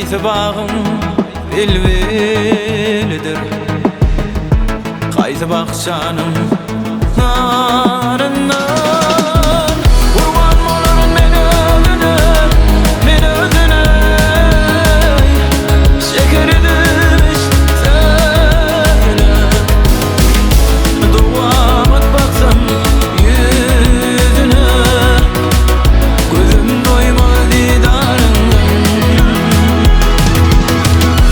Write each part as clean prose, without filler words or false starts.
Haýsy bagyň bilbilidir, Haýsy bakjanyň naryndan. Gurban bolaryn men özüne, men özüne, Şeker üzülmüş sözüne. Dowamat baksam ýüzüne, Gözüm doýmaz didaryňdan.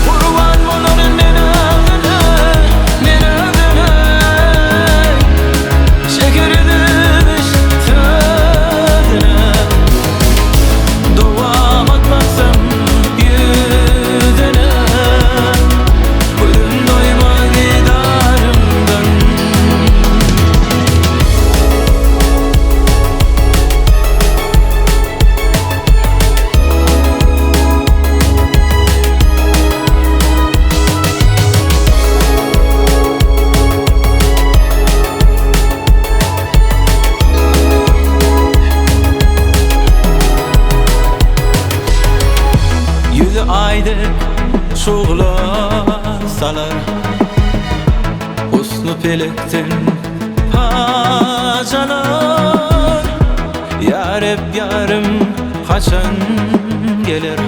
Gurban bolaryn men özüne, men özüne, Şeker üzülmüş sözüne. Dowamat baksam ýüzüne, Gözüm doýmaz didaryňdan. Ýüzi Aý dek şugla salar, Husny pelekden pajalar. Ýa Reb ýarym haçan geler,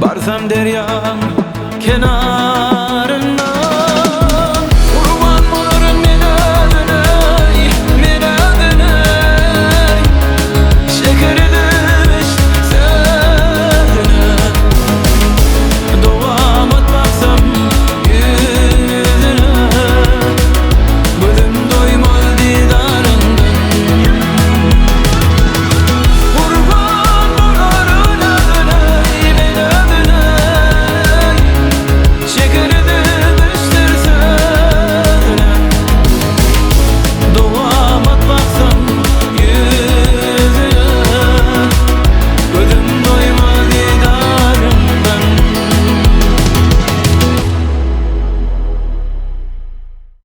Barsam derýaň kenaryndan.